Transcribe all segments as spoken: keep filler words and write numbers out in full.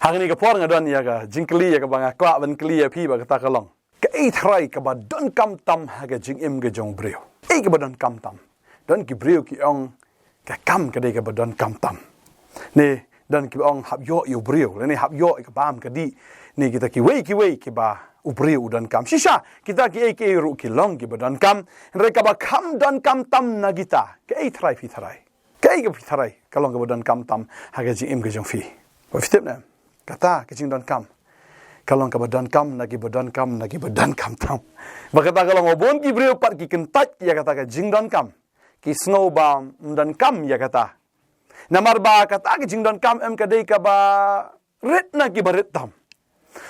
Ha kane ka por nga don ïa ka jingkylli ïa kaba nga kwah ban kylli ïa phi ba kata ka long, kaei tharai kaba donkam tam ha ka jingim ka jong u briew? Ei kaba donkam tam? Don ki briew ki ong ka kam ka dei kaba donkam tam. Ne don kiba ong hap ïoh ïa u briew, lane hap ïoh ïa ka bam ka dih, ne kita kiwei kiwei kiba u briew u donkam. Shisha kita kiei kiei ruh ki long kiba donkam, hynrei kaba kham donkam tam na kita, kaei tharai phi tharai? Kaei ka phi tharai ka long kaba donkam tam ha ka jingim ka jong phi? Ba phi tip ne, kata ka jingdonkam ka long kaba donkam na kiba donkam na kiba donkam tam. Ba kata ka long ba bun ki briew pat ki kyntait ïa kata ka jingdonkam, ki sngew ba ym donkam ïa kata. Namar ba kata ka jingdonkam em ka dei kaba rit na kiba rit tam.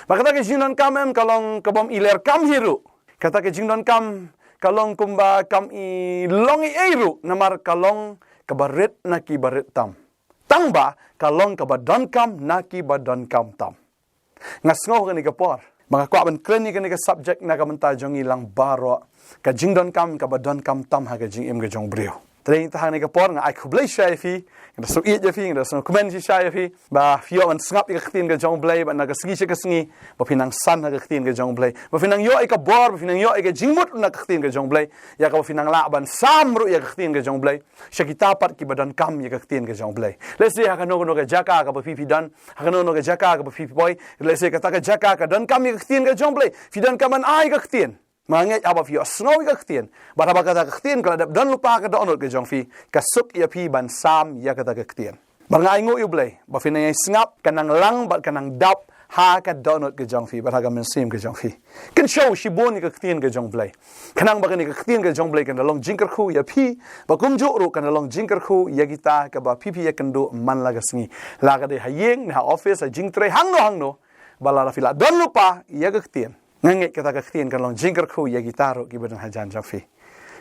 Ba kata ka jingdonkam em ka long kaba ym i ler kam hi ruh. Kata ka jingdonkam ka long kumba kam i long ei ei ruh, namar ka long kaba rit na kiba rit tam. Tang ba ka long kaba donkam na kiba donkam tam. Nga sngew ha kane ka por ba nga kwah ban kren ïa kane ka subject na ka bynta jong ngi lang baroh, ka jingdonkam kaba donkam tam ha ka jingim ka jong u briew. Te dei ha kane ka por nga ai khublei shai ïa phi, nga da sngew ïeit ïa phi, nga da sngew kmen shai ïa phi ba phi ïoh ban sngap ïa ka ktien ka jong u Blei, ba na ka sngi sha ka sngi ba phi nang san ha ka ktien ka jong u Blei, ba phi nang ïoh ïa ka bor, ba phi nang ïoh ïa ka jingmut na ka ktien ka jong u Blei, ïa kaba phi nang lah ban sam ruh ïa ka ktien ka jong u Blei sha kita pat kiba donkam ïa ka ktien ka jong u Blei. Lehse ha kano kano ka jaka kaba phi phi don, ha kano kano ka jaka kaba phi phi poi, lehse kata ka jaka ka donkam ïa ka ktien ka jong u Blei, phi donkam ban ai ka ktien. Ma ngeit haba phi ïohsngew ïa ka ktien, bad haba kata ka ktien ka la dep don lypa ha ka dohnud ka jong phi, ka suk ïa phi ban sam ïa kata ka ktien. Bad nga ai nguh ïa u Blei ba phin nang ïai sngap, ka nang lang bad ka nang dap ha ka dohnud ka jong phi bad ha ka mynsiem ka jong phi. Kynshew shibun ïa ka ktien ka jong u Blei, khnang ba kane ka ktien ka jong u Blei kan da long jingkyrkhu ïa phi, ba kumjuh ruh kan da long jingkyrkhu ïa kita kaba phi phi ïakynduh man la ka sngi, la ka dei ha ïing ne ha office, ha jingtrei, hangno hangno. Ba lada phi la don lypa ïa ka ktien, nga ngeit kata ka ktien kan long jingkyrkhu ïa kita ruh kiba don hajan jong phi.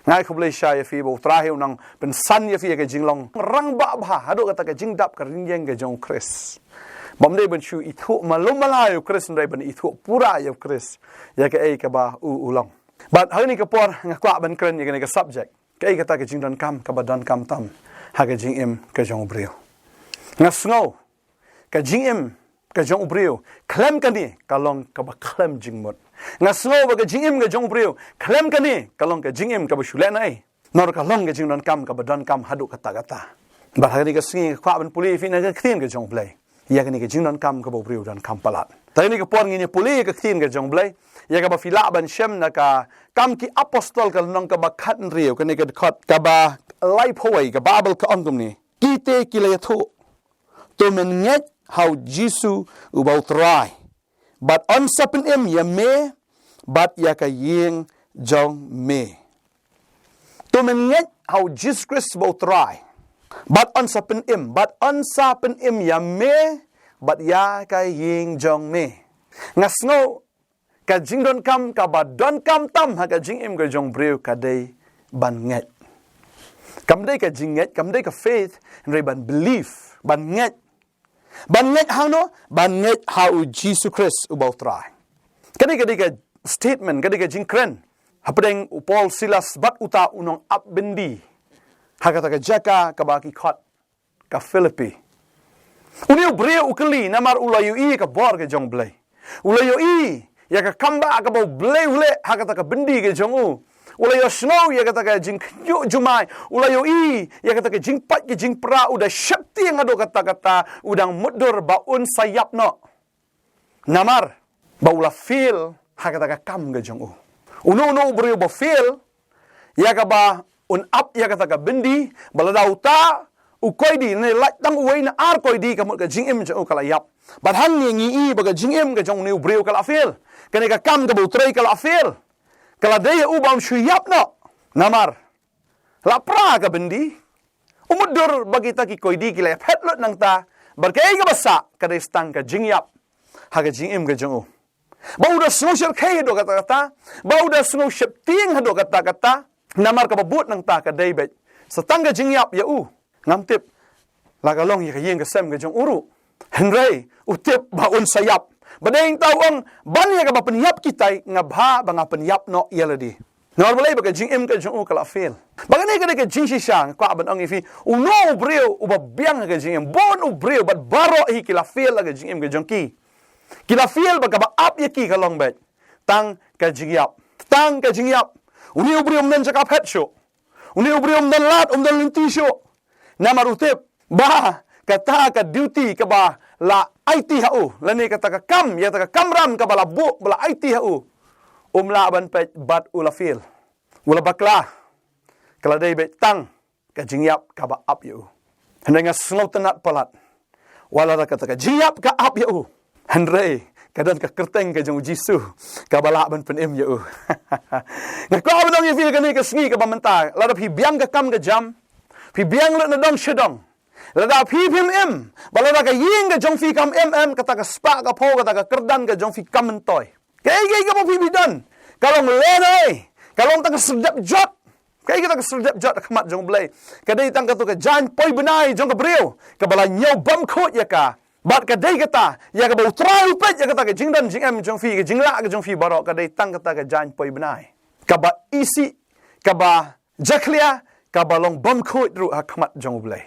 Nga ai khublei shai ïa phi ba u Trai u nang pynsan ïa phi ïa ka jinglong rangbah bha haduh kata ka jingdap ka rynïeng ka jong u Khrist. Bym dei ban shu ithuh malu mala ïa u Khrist, hynrei ban ithuh pura ïa u Khrist, ïa kaei kaba u u long. Bad ha kane ka por nga kwah ban kren ïa kane ka subject, kaei kata ka jingdonkam kaba donkam tam ha ka jingim ka jong u briew. Nga sngew ka jingim ka jong u briew khlem kane ka long kaba khlem jingmut. Nga sngew ba ka jingim ka jong u briew khlem kane ka long ka jingim kaba shu lehnohei, nor ka long ka jingdonkam kaba donkam haduh katta katta. Bad ha kane ka sngi nga kwah ban pule ïa phi na ka ktien ka jong u Blei ïa kane ka jingdonkam kaba u briew u donkam palat. Te ha kane ka por ngin ïa pule ïa ka ktien ka jong u Blei, ïa kaba phi lah ban shem na ka Kam ki Apostol ka lynnong kaba khathynriew, kane ka dkhot kaba laiphew wei, ka Baibl ka ong kumne: Kita ki la ïathuh, to men ngeit ha u Jisu uba u Trai, bad yn sa pynim ïa me bad ïa ka ïing jong me. To men ngeit ha u Jisu Khrist uba u Trai, bad yn sa pynim, bad yn sa pynim ïa me bad ïa ka ïing jong me. Nga sngew ka jingdonkam kaba donkam tam ha ka jingim ka jong u briew ka dei ban ngeit. Kam dei ka jingngeit, kam dei ka faith, hynrei ban believe, ban ngeit. Ban ngeit hangno? Ban ngeit ha u Jisu Khrist uba u Trai. Ka dei, ka dei ka statement, ka dei ka jingkren hapdeng u Paul, Silas bad uta u nongap byndi ha kata ka jaka kaba ki khot ka Philippi. Une u briew u kylli namar u la ïohi ka bor ka jong u Blei. U la ïohi ïa ka kambah kaba u Blei u leh ha kata ka byndi ka jong u. U la ïohsngew ïa kata ka jingkhynñiuh jumai. U la ïohi ïa kata ka jingpait ka jingpra, u da sheptieng haduh katta katta, u dang mutdur ba un sa ïap noh. Namar ba u la fail ha kata ka kam ka jong u. Uno uno u briew ba fail ïa kaba un ap ïa kata ka byndi, ba lada uta u koidi ne lait tang uwei ne ar koidi, ka mut ka jingim jong u ka la ïap. Bad hangne ngi i ba ka jingim ka jong une u briew ka la fail. Kane ka kam kaba u trei ka la fail. Ka la dei ïa u ba um shu ïap noh. Namar la pra ka byndi, u mutdur ba kita ki koidi ki la ïaphet lut nangta, bad kaei kaba sah ka dei tang ka jingïap ha ka jingim ka jong u. Ba u da sngew shyrkhei haduh katta katta, ba u da sngew sheptieng haduh katta katta, namar kaba bud nangta ka dei beit sa tang ka jingïap ïa u. Ngam tip la ka long ïa ka ïing ka sem ka jong u ruh, hynrei u tip ba un sa ïap. Bad dei tang u ong, ban ïa kaba pynïap kita, nga bha ba nga pynïap noh ïa lade. Namar balei? Ba ka jingim ka jong u ka la fail. Ba kane ka dei ka jingshisha nga kwah ban ong ïa phi. Uno u briew uba biang ha ka jingim, bun u briew bad baroh hi ki la fail ha ka jingim ka jong ki. Ki la fail ba kaba ap ïa ki ka long beit tang ka jingïap. Tang ka jingïap. Une u briew um don jaka phet shuh. Une u briew um don lad, um don lynti shuh. Namar u tip ba kata ka duty kaba la aiti ha u, lane kata ka kam, ïa kata ka kamram kaba la buh ba la aiti ha u, um lah ban peit bad u la fail. U la bakla. Ka la dei beit tang ka jingïap kaba ap ïa u. Hynrei nga sngewtynnat palat, wat lada kata ka jingïap ka ap ïa u, hynrei ka don ka kyrteng ka jong u Jisu kaba lah ban pynim ïa u. Nga kwah ban ong ïa phi kane ka sngi kaba mynta, lada phi biang ka kam ka jam, phi biang lut na dong sha dong, lada phi phim im, ba lada ka ïing ka jong phi kam im, em, kata ka spah ka phew, kata ka kyrdan ka jong phi kam myntoi. Kaei kaei kaba phi, phi don, ka long lehnoh, ka long tang ka serdep jot. Kaei kata ka serdep jot ha khmat jong U Blei? Ka dei tang kata ka jaiñ poi bnai jong ka briew kaba la ñiew bymkhuid ïa ka. Bad ka dei kata ïa kaba U Trai u peit ïa kata ka jingdon jingem jong phi, ka jinglah ka jong phi baroh, ka dei tang kata ka jaiñ poi bnai kaba isih, kaba jakhlia, kaba long bymkhuid ruh ha khmat jong U Blei.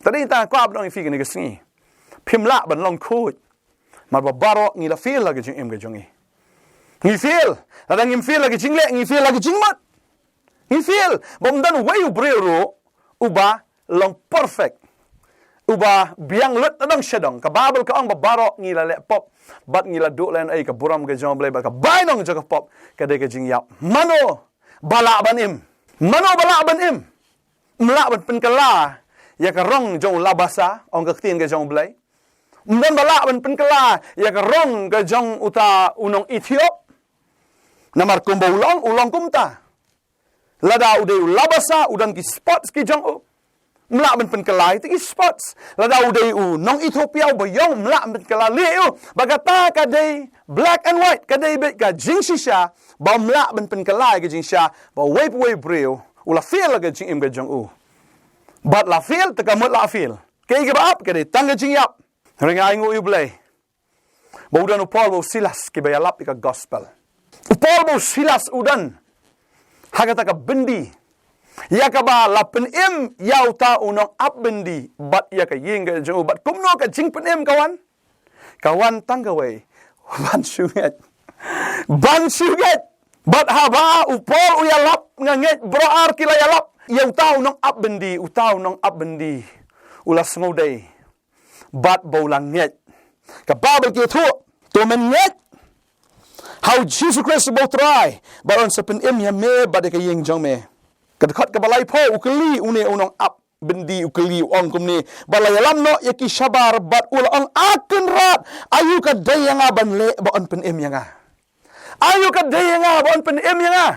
Ka dei tang, kwah ban ong ïa phi kane ka sngi, phim lah ban long khuid. Namar ba baroh ngi la fail ha ka jingim ka jong ngi. Ngi fail. Lada ngim fail ha ka jingleh, ngi fail ha ka jingmut. Ngi fail. Bym don uwei u briew ruh uba long perfect, uba biang lut na dong sha dong. Ka Baibl ka ong ba baroh ngi la leh pop bad ngi la duh lehnoh ïa ka burom ka jong U Blei, bad ka bainong jong ka pop ka dei ka jingïap. Mano ba lah ban im? Mano ba lah ban im? Ym lah ban pynkylla ïa ka rong jong u labasa, ong ka ktien ka jong U Blei. Ym don ba lah ban pynkylla ïa ka rong ka jong uta u nong Ethiop. Namar kumba u long, u long kumta. Lada u dei u labasa, u don ki spots ki jong u, ym lah ban pynkylla ïa ki spots. Lada u dei u nong Ethiopia uba ïong, ym lah ban pynkylla leh ïa u. Ba kata ka dei black and white, ka dei beit ka jingshisha, ba ym lah ban pynkylla ïa ka jingshisha ba uwei pa uwei u briew u la fail ha ka jingim ka jong u. Bad la fail, te ka mut la fail. Kaei kaba ap? Ka dei tang ka jingïap. Hynrei nga ainguh ïa U Blei ba u don u Paul bad u Silas kiba ïalap ïa ka gospel. U Paul bad u Silas u don ha kata ka byndi ïa kaba la pynim ïa uta u nongap byndi bad ïa ka ïing ka jong u. Bad kumno ka jingpynim ka wan? Ka wan tang kawei: ban shu ngeit. Ban shu ngeit. Bad haba u Paul u ïalap, nga ngeit baroh ar ki la ïalap ïa uta u nongap byndi, uta u nongap byndi u la sngewdei bad ba u la ngeit. Ka Baibl ka ïathuh, to men ngeit ha u Jisu Khrist uba U Trai, bad un sa pynim ïa me bad ïa ka ïing jong me. Ka dkhot kaba laiphew, u kylli une u nongap byndi, u kylli, u ong kumne: Ba la ïalam noh ïa ki shabar? Bad u la ong: A Kynrad, aïu ka dei ïa nga ban leh ba un pynim ïa nga? Aïu ka dei ïa nga ba un pynim ïa nga?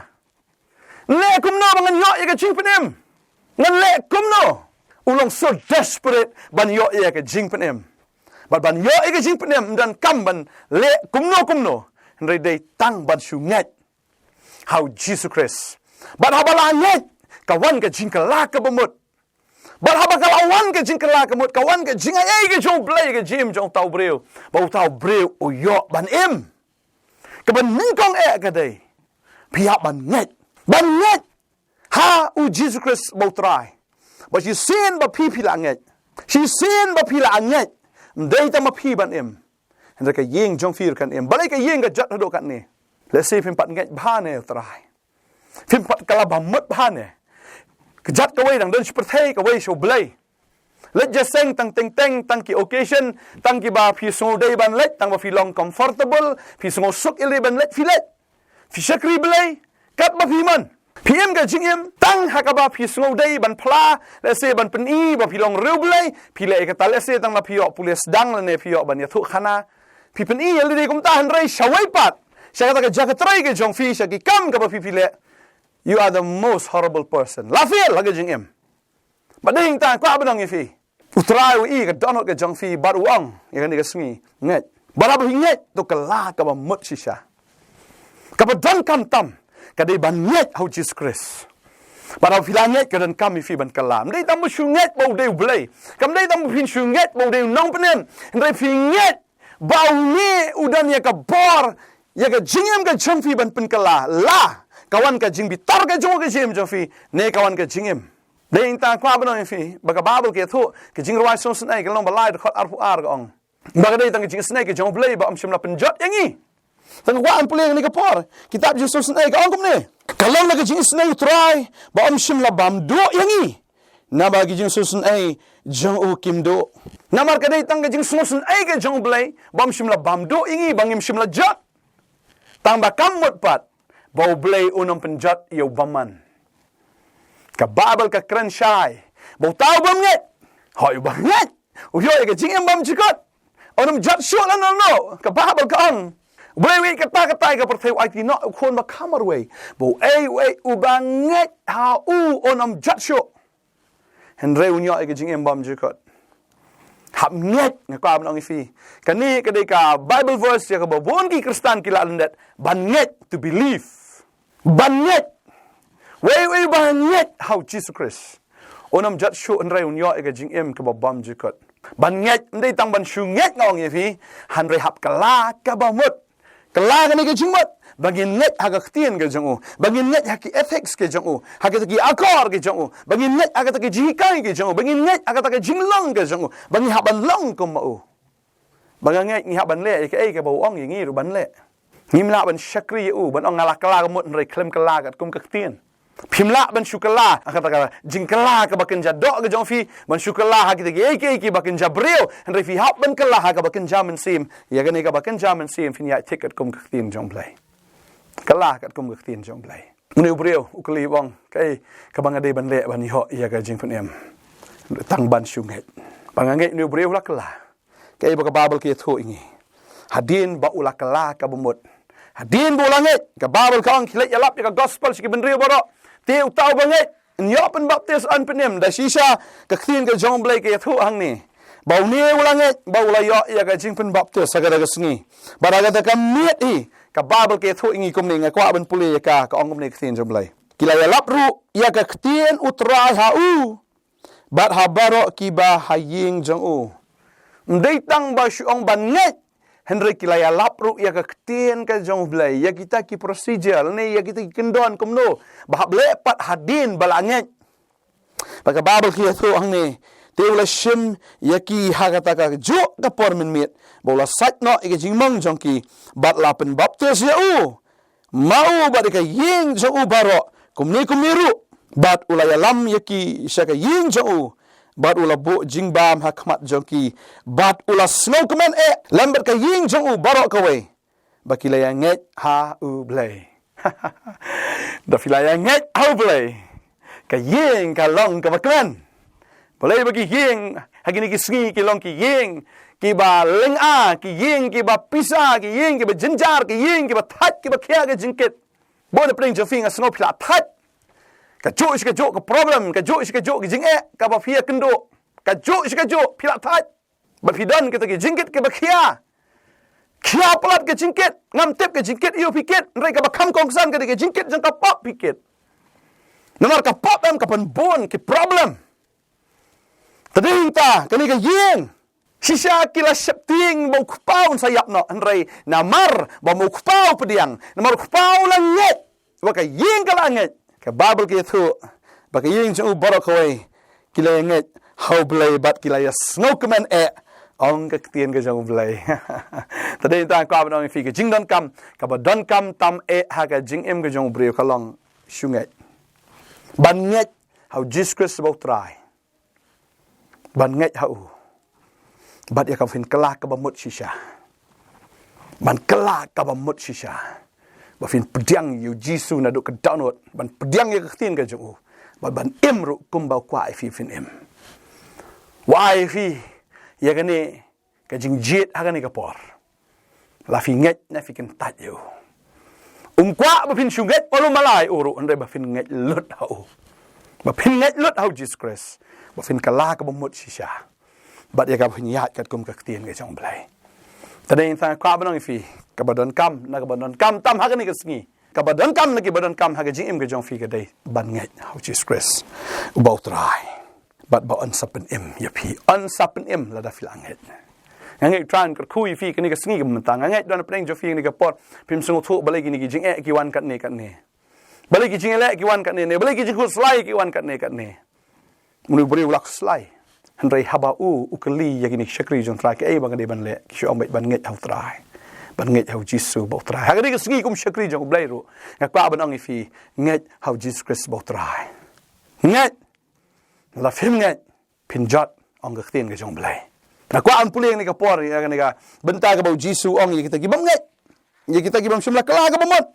Leh kumno ba ngan ïoh ïa ka jingpynim? Ngan leh kumno? U long so desperate ban ïoh ïa ka jingpynim. Bad ban ïoh ïa ka jingpynim, ym donkam ban leh kumno kumno, hynrei dei tang ban shu ngeit ha u Jisu Khrist. Bad haba la ngeit, ka wan ka jingkylla kaba mut. Bad haba ka la wan ka jingkylla ka mut, ka wan ka jingai ei ka jong U Blei ha ka jingim jong uta u briew, ba uta u briew u ïoh ban im. Kaba nyngkong eh ka dei, phi hap ban ngeit. Ban ngeit ha u Jisu Khrist uba U Trai. Ba shisien ba phi, phi la ngeit. Shisien ba phi la ngeit, ym dei tang ma phi ban im, hynrei ka ïing jong phi ruh kan im. Balei ka ïing ka jot haduh katne? Lehse phim pat ngeit bha ne ïa U Trai. Phim pat kylla ba mut bha ne. Ka jot kawei dang don sha pyrthei, kawei sha U Blei. Leit jingïaseng tang teng teng, tang ki occasion, tang kiba phi sngewdei ban leit, tang ba phi long comfortable, phi sngewsuk ïalade ban leit, phi leit. Phi shakri Blei katba phi mon. Phi im ka jingim tang ha kaba phi sngewdei ban phla, lehse ban pyni ba phi long riewblei. Phi leh ïa kata lehse tang ba phi ïoh pule sdang lane phi ïoh ban ïathuh khana. Phi pyni ïalade kumta, hynrei shawei pat, sha kata ka jaka trei ka jong phi, sha ki kam kaba phi, phi leh, you are the most horrible person. La fail ha ka jingim. Bad dei hangta kwah ban ong ïa phi, U Trai u i ka dohnud ka jong phi bad u ong ïa kane ka sngi, ngeit. Bad haba phi ngeit, to kylla kaba mut shisha. Kaba donkam tam ka dei ban ngeit ha u Jisu Khrist. Bad haba phi la ngeit, ka donkam ïa phi ban kylla. Ym dei tang ba shu ngeit ba u dei U Blei. Kam dei tang ba phin shu ngeit ba u dei u nongpynim. Hynrei phi ngeit ba une u don ïa ka bor ïa ka jingim ka jong phi ban pynkylla. La ka wan ka jingbitar ka jong ka jingim jong phi, ne ka wan ka jingim. Dei tang kwah ban ong ïa phi ba ka Baibl ka ïathuh, ka Jingrwai sngewsynei ka lynnong ba lai dkhot arphew ar ka ong ba ka dei tang ka jingisynei ka jong U Blei ba um shym la pynjot ïa ngi. Tang kwah ban pule ïa ngi ka por, kitab Jingsngewsynei ka ong kumne: Ka long na ka jingisynei U Trai ba um shym la bam duh ïa ngi, naba ki jingsngewsynei jong u kim duh. Namar ka dei tang ka jingsngewsynei ka jong U Blei ba um shym la bam duh ïa ngi, ba ngim shym la jot. Tang ba kam mut pat ba U Blei un ym pynjot ïa u bymman. Ka Baibl ka kren shai ba uta u bym ngeit, hooid, u bym ngeit, u ïoh ïa ka jingim bymjukut, un ym jot shuh lano lano. Ka Baibl ka ong, U Blei u ïeit katta katta ïa ka pyrthei, u aiti noh u Khun ba kham marwei, ba uei uei uba ngeit ha u un ym jot shuh, hynrei un ïoh ïa ka jingim bymjukut. Hap ngeit, nga kwah ban ong ïa phi. Kane ka dei ka Bible verse ïa kaba bun ki Khristan ki la lyndet. Ban ngeit, to believe. Ban ngeit. Uei uei uba ngeit ha u Jisu Khrist un ym jot shuh, hynrei un ïoh ïa ka jingim kaba bymjukut. Ban ngeit, ym dei tang ban shu ngeit nga ong ïa phi, hynrei hap kylla kaba mut. Kylla kane ka jingmut ba ngin ngeit ha ka ktien ka jong u, ba ngin ngeit ha ki ethics ka jong u, ha kita ki akor ka jong u, ba ngin ngeit ha kita ki jinghikai ka jong u, ba ngin ngeit ha kata ka jinglong ka jong u, ba ngi hap ban long kum ma u. Ba nga ngeit ngi hap ban leh ïa kaei kaba u ong ïa ngi ruh ban leh. Ngim lah ban shakri ïa u, ban ong nga la kylla ka mut hynrei khlem kylla katkum ka ktien. Phim lah ban shu kylla ha kata ka jingkylla kaba kynja doh ka jong phi, ban shu kylla ha kita kiei kiei kiba kynja briew, hynrei phi hap ban kylla ha kaba kynja mynsiem. Ïa kane kaba kynja mynsiem phin ïaid thik katkum ka ktien jong U Blei. Kylla katkum ka ktien jong U Blei. Une u briew u kylli u ong, kaei kaba nga dei ban leh ban ïoh ïa ka jingpynim? Tang ban shu ngeit. Ba nga ngeit une u briew u la kylla. Kaei ba ka Baibl ka ïathuh ïa ngi? Hadien ba u la kylla kaba mut, hadien ba u la ngeit, ka Baibl ka ong, ki leit ïalap ïa ka gospel sha ki bynriew baroh. Te uta uba ngeit un ïoh pynbaptis, un pynim. Da shisha ka ktien ka jong U Blei ka ïathuh hangne ba une u la ngeit ba u la ïoh ïa ka jingpynbaptis ha kata ka sngi. Bad ha kata ka miet hi ka Baibl ka ïathuh ïa ngi kumne, nga kwah ban pule ïa ka, ka ong kumne ka ktien jong U Blei: Ki la ïalap ruh ïa ka ktien U Trai ha u bad ha baroh kiba ha ïing jong u. Ym dei tang ba shu ong ban ngeit, hynrei ki la ïalap ruh ïa ka ktien ka jong U Blei, ïa kita ki procedure ne ïa kita ki kyndon kumno ba hap leh pat hadien ba la ngeit. Bad ka Baibl ka ïathuh hangne, te u la shim ïa ki ha kata kajuh ka por mynmiet, ba u la sait noh ïa ka jingmong jong ki, bad la pynbaptis ïa u ma u bad ïa ka ïing jong u baroh kumne kumne ruh. Bad u la ïalam ïa ki sha ka ïing jong u, bad u la buh jingbam ha khmat jong ki, bad u la sngewkmen eh lem bad ka ïing jong u baroh kawei, ba ki la ïa ngeit ha U Blei. Da phi la ïa ngeit ha U Blei, ka ïing ka long kaba kmen. Balei ba ki ïing ha kine ki sngi ki long ki ïing kiba lynga, ki ïing kiba pisa, ki ïing kiba jynjar, ki ïing kiba thait, kiba khia ka jingkit? Bun na pdeng jong phi nga sngew phi la thait. Kajuh shi kajuh ka problem, kajuh shi kajuh ka jingeh kaba phi ïakynduh, kajuh shi kajuh phi la thait. Ba phi don kita ki jingkit kiba khia. Khia palat ka jingkit, ngam tip ka jingkit aïu phi kit, hynrei kaba kham kongsan ka dei ka jingkit jong ka pop phi kit. Namar ka pop em ka pynbun ki problem. Te dei ta kane ka ïing. Shisha ki la sheptieng ba u kpa un sa ïap noh, hynrei namar ba u kpa u pdiang, namar u kpa u la ngeit, ba ka ïing ka la ngeit. Ka Baibl ka ïathuh ba ka ïing jong u baroh kawei ki la ngeit ha U Blei bad ki la ïa sngewkmen eh, ong ka ktien ka jong U Blei. Te dei tang kwah ban ong ïa phi, ka jingdonkam kaba donkam tam eh ha ka jingim ka jong u briew ka long shu ngeit. Ban ngeit ha U Jisu Khrist ba U Trai. Ban ngeit ha u. Bad ïa ka phin kylla kaba mut shisha. Ban kylla kaba mut shisha. Ba phin pdiang ïa U Jisu naduh ka dohnud. Ban pdiang ïa ka ktien ka jong u. Bad ban im ruh kumba u kwah ïa phi phin im. Wai phi ïa kane ka jingjied ha kane ka por. La phi ngeit ne phi kyntait ïa u. Um kwah ba phin shu ngeit malu malai u ruh, hynrei ba phin ngeit lut ha u. Ba phin ngeit lut ha U Jisu Khrist. Ba phin kylla kaba mut shisha. Bad ïa ka ba phin ïaid katkum ka ktien ka jong U Blei. Te dei tang kwah ban ong ïa phi, kaba donkam na kaba donkam tam ha kane ka sngi. Kaba donkam na kiba donkam ha ka jingim ka jong phi ka dei ban ngeit ha U Jisu Khrist uba U Trai. Bad ba un sa pynim ïa phi, un sa pynim lada phi la ngeit. Nga ngeit U Trai un kyrkhu ïa phi kane ka sngi kaba mynta. Nga ngeit don na pdeng jong phi kane ka por phim sngewthuh balei kine ki jingeh ki wan katne katne. Balei ki jingïaleh ki wan katne ne, balei ki jingkhuslai ki wan katne katne. Mano u briew u la khuslai? Hynrei haba u, u kylli ïa kine ki shakri jong u Trai, kaei ba nga dei ban leh? Ki shu ong beit ban ngeit ha u Trai, ban ngeit ha u Jisu ba u Trai. Ha kane ka sngi kum shakri jong u Blei ruh, nga kwah ban ong ïa phi, ngeit ha u Jisu Khrist ba u Trai. Ngeit. Lada phim ngeit, phin jot, ong ka ktien ka jong u Blei. Nga kwah ban pule ïa kane ka por, ïa kane ka bynta kaba u Jisu u ong ïa kita ki bym ngeit, ïa kita ki bym shym la kylla kaba mut.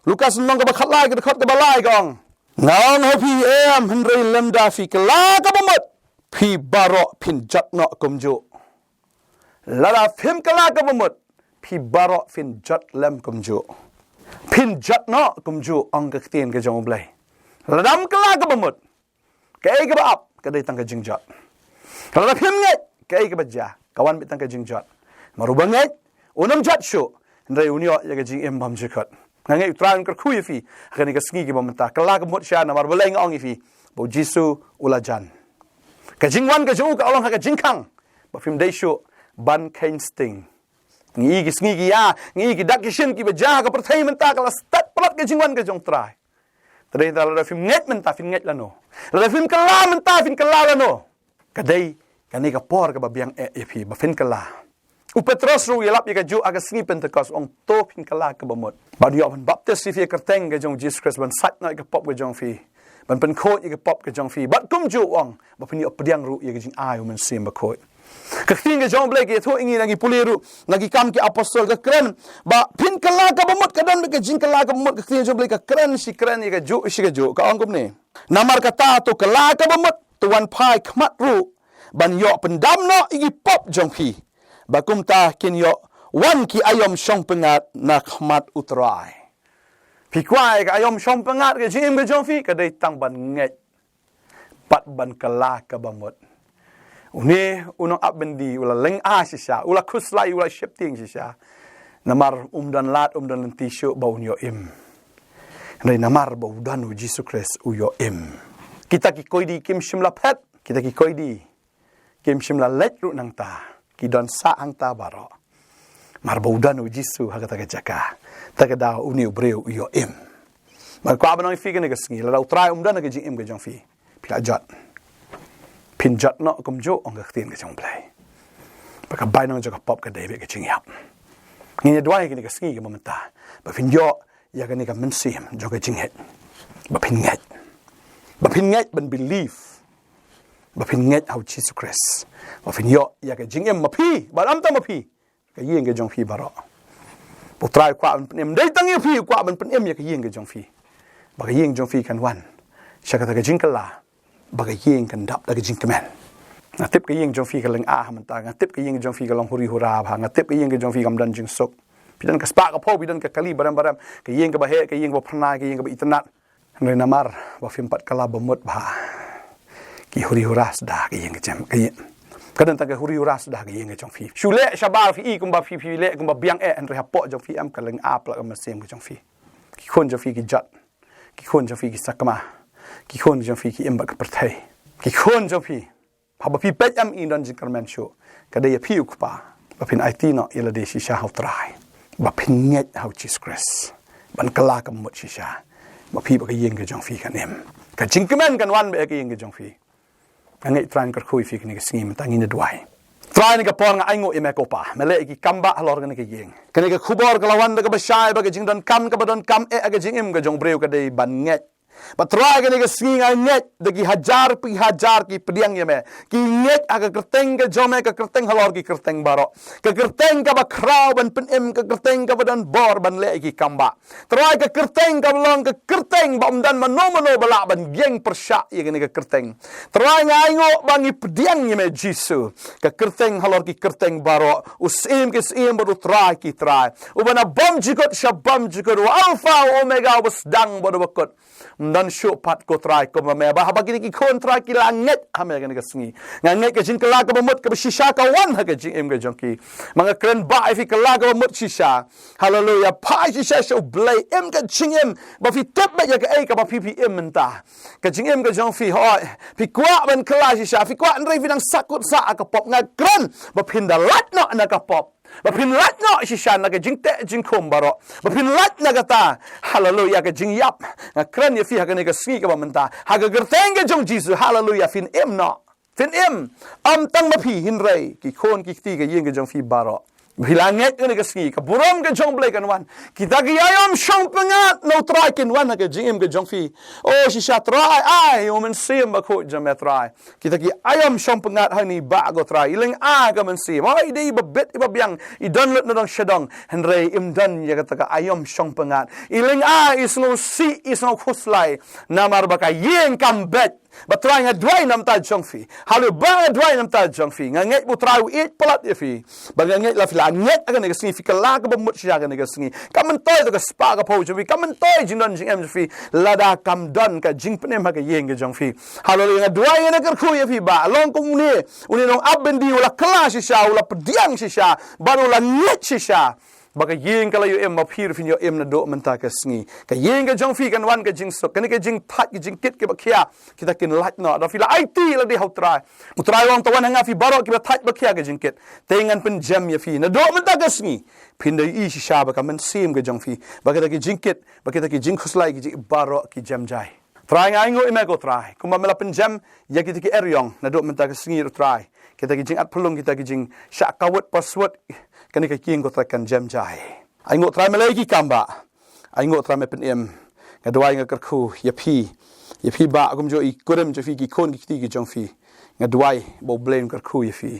Lukas lynnong kaba khatlai, ka dkhot kaba lai ka ong, nga ong ha phi, em, hynrei lymda phi kylla kaba mut, phi baroh phin jot noh kumjuh. Lada phim kylla kaba mut, phi baroh phin jot lem kumjuh. Phin jot noh kumjuh, ong ka ktien ka jong u Blei. Lada phim kylla kaba mut, kaei kaba ap, ka dei tang ka jingjot. Lada phim ngeit, kaei kaba jia, ka wan beit tang ka jingjot. Namar uba ngeit, un ym jot shuh, hynrei un ïoh ïa ka jingim bymjukut. Nga ngeit u Trai un kyrkhu ïa phi ha kane ka sngi kaba mynta. Kylla kaba mut shisha, namar balei nga ong ïa phi, ba u Jisu u la jan. Ka jingwan ka jong u ka long ha ka jingkhang, ba phim dei shuh ban kheiñ sting. Ngi i ki sngi ki ïa, ngi i ki dak ki shin kiba jia ha ka pyrthei mynta, ka la stet palat ka jingwan ka jong u Trai. Te dei, lada phim ngeit mynta, phin ngeit lano? Lada phim kylla mynta, phin kylla lano? Ka dei kane ka por kaba biang eh ïa phi ba phin kylla. U Petros ruh u ïalap ïa kajuh ha ka sngi Pentekost, u ong, to phin kylla kaba mut, ban ïoh ban baptis ïa phi ha ka kyrteng ka jong u Jisu Khrist, ban sait noh ïa ka pop ka jong phi, ban pynkhuid ïa ka pop ka jong phi. Bad kumjuh u ong, ba phin ïoh pdiang ruh ïa ka jingai u Mynsiem Bakhuid. Ka ktien ka jong u Blei ka ïathuh ïa ngi, lada ngi pule ruh na Ki Kam ki Apostol, ka kren ba phin kylla kaba mut, ka don beit ka jingkylla kaba mut. Ka ktien jong u Blei ka kren shi kren ïa kajuh shi kajuh, ka ong kumne: Namar kata to kylla kaba mut, to wan phai khmat ruh, ban ïoh pyndam noh ïa ki pop jong phi, ba kumta kin ïoh wan ki aïom shongpyngngad na khmat u Trai. Phi kwah ïa ka aïom shongpyngngad ha ka jingim ka jong phi? Ka dei tang ban ngeit bad ban kylla kaba mut. Une u nongap byndi u la lynga shisha, u la khuslai, u la sheptieng shisha. Namar um don lad, um don lynti shuh ba un ïoh im. Hynrei namar ba u don u Jisu Khrist, u ïoh im. Kita ki koidi kim shym la phet, kita ki koidi kim shym la leit ruh nangta, ki don sah hangta baroh. Namar ba u don u Jisu ha kata ka jaka, te ka daw une u briew u ïoh im. Nga kwah ban ong ïa phi kane ka sngi, lada u Trai um don ha ka jingim ka jong phi, phi la jot. Phin jot noh kumjuh, ong ka ktien ka jong u Blei. Ba ka bainong jong ka pop ka dei beit ka jingïap. Ngin ïa duwai kane ka sngi kaba mynta, ba phin ïoh ïa kane ka mynsiem jong ka jingngeit. Ba phin ngeit. Ba phin ngeit ban believe. Ba phin ngeit ha u Jisu Khrist. Ba phin ïoh ïa ka jingim ma phi bad ym tang ma phi, ka ïing ka jong phi baroh. Ba u Trai u kwah ban pynim, dei tang ïa phi u kwah ban pynim ïa ka ïing ka jong phi. Ba ka ïing jong phi kan wan sha kata ka jingkylla, ba ka ïing kan dap da ka jingkmen. Nga tip ka ïing jong phi ka lynga ha mynta, nga tip ka ïing jong phi ka long huri hura bha, nga tip ka ïing ka jong phi kam don jingsuk. Phi don ka spah ka phew, phi don ka kali barem barem, ka ïing kaba heh, ka ïing kaba phyrnai, ka ïing kaba itynnad. Hynrei namar ba phim pat kylla ba mut bha, ki huri hura sda ka ïing ka jong, ka ïing. Ka don tang ka huri hura sda ka ïing ka jong phi. Shu leh shabar, phi i kumba phi, phi leh kumba biang eh, hynrei hapoh jong phi em ka lynga palat ka mynsiem ka jong phi. Ki khun jong phi ki jot. Ki khun jong phi ki sakma. Ki khun jong phi ki im bad ka pyrthei. Ki khun jong phi, haba phi peit em i don jingkyrmen shuh. Ka dei ïa phi u kpa ba phin aiti noh ïa lade shisha ha u Trai, ba phin ngeit ha u Jisu Khrist, ban kylla kaba mut shisha, ba phi bad ka ïing ka jong phi kan im. Ka jingkmen kan wan beit ha ka ïing ka jong phi. Nga ngeit Trai un kyrkhu ïa phi kane ka sngi, mynta ngin ïa duwai. Trai, kane ka por nga ainguh ïa me ko Pa, me leh ïa ki kam ba halor kane ka ïing. Kane ka khubor ka la wan da kaba shai ba ka jingdonkam kaba donkam eh ha ka jingim ka jong u briew ka dei ban ngeit. Bad Trai, kane ka sngi nga ngeit da ki hajar pa ki hajar ki pdiang ïa me, ki ngeit ha ka kyrteng ka jong me, ka kyrteng halor ki kyrteng baroh, ka kyrteng kaba khraw ban pynim, ka kyrteng kaba don bor ban leh ïa ki kam ba. Trai, ka kyrteng kaba long ka kyrteng ba ym don mano mano ba lah ban ïeng pyrshah ïa kane ka kyrteng. Trai, nga ainguh ba ngi pdiang ïa me Jisu, ka kyrteng halor ki kyrteng baroh, u Syiem ki syiem bad u Trai ki trai, uba na bymjukut sha bymjukut, u Alpha u Omega, uba sdang bad uba kut. Ym don shuh pat ko Trai kumba me, ba haba kine ki khun Trai ki la ngeit ha me kane ka sngi, nga ngeit ka jingkylla kaba mut kaba shisha ka wan ha ka jingim ka jong ki. Ma nga kren ba ïa phi, kylla kaba mut shisha. Haleluia. Phai shisha sha u Blei, im ka jingim ba phi tip beit ïa kaei kaba phi, phi im mynta. Ka jingim ka jong phi, hooid, phi kwah ban kylla shisha, phi kwah, hynrei phi dang sahkut sah ha ka pop. Nga kren ba phin da lait noh na ka pop. Ba phin lait noh shisha na ka jingteh jingkhum baroh. Ba phin lait na kata. Haleluya, ka jingïap. Nga kren ïa phi ha kane ka sngi kaba mynta. Ha ka kyrteng ka jong Jisu. Haleluya, phin im noh. Phin im. Ym tang ma phi hynrei ki khun ki kti ka ïing ka jong phi baroh. Phi la ngeit kane ka sngi, ka burom ka jong U Blei kan wan. Kita ki aïom shong pyngngad na U Trai kin wan ha ka jingim ka jong phi. O shisha Trai, ai, U Mynsiem Bakhuid jong me Trai. Kita ki aïom shong pyngngad ha ngi ba ko Trai. I lynga ka mynsiem. O i dei i ba bit i ba biang. I don lut na dong sha dong. Hynrei im don ïa kata ka aïom shong pyngngad. I lynga i sngewsih i sngewkhuslai. Namar ba ka ïing kam beit. Ba Trai nga duwai na bynta jong phi. Haleluya, ba nga duwai na bynta jong phi. Nga ngeit ba U Trai u ïeit palat ïa phi. Ba nga ngeit la phi la ngeit ha kane ka sngi phi kylla kaba mut shisha ha kane ka sngi. Kam myntoi to ka spah ka phew jong phi. Kam myntoi jingdon jingem jong phi. Lada kam don ka jingpynim ha ka ïing ka jong phi. Haleluya, nga duwai nga kyrkhu ïa phi ba long kum une, une nongap byndi u la kylla shisha, u la pdiang shisha, bad u la ngeit shisha. Ba ka ïing ka la ïoh im, ma phi ruh phin ïoh im naduh mynta ka sngi. Ka ïing ka jong phi kan wan ka jingsuk, kane ka jingthait ka jingkit kaba khia, kita kin lait noh. Da phi la aiti la dei ha U Trai. U Trai u ong to wan ha nga phi baroh kiba thait ba khia ka jingkit. Te ngan pynjem ïa phi. Naduh mynta ka sngi phin da ïohi shisha ba ka mynsiem ka jong phi, ba kita ki jingkit, ba kita ki jingkhuslai ki jing baroh ki jem jai. Trai nga ainguh ïa me ko Trai. Kumba me la pynjem ïa kita ki eriong naduh mynta ka sngi ruh Trai. Kita ki jingat phyllung, kita ki jingshah kawut paswut, kane ka ïing ko Trai kan jem jai. Ainguh Trai me la ïa ki kam ba. Ainguh Trai me pynim. Nga duwai nga kyrkhu ïa phi. Ïa phi ba kumjuh i kurim jong phi, ki khun ki kti ki jong phi. Nga duwai ba U Blei un kyrkhu ïa phi.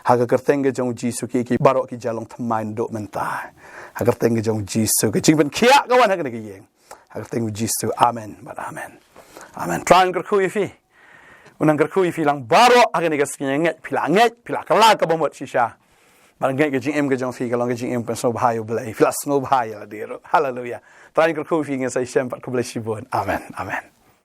Ha ka kyrteng ka jong U Jisu, ki, ki baroh ki jia long thymmai naduh mynta. Ha ka kyrteng ka jong U Jisu. Ka jingpynkhiah ka wan ha kane ka ïing. Ha ka kyrteng U Jisu. Amen. Bad amen. Amen. Trai un kyrkhu ïa phi. Un nang kyrkhu ïa phi lang baroh ha kane ka sngi. Ngeit phi la ngeit, phi la kylla kaba mut shisha. Bad ngeit ka jingim ka jong phi ka long ka jingim pynsngewbha ïa U Blei. Phi la sngewbha ïa lade ruh. Haleluya. Trai un kyrkhu ïa phi, ngin sa ïashem pat, khublei shibun. Amen. Amen.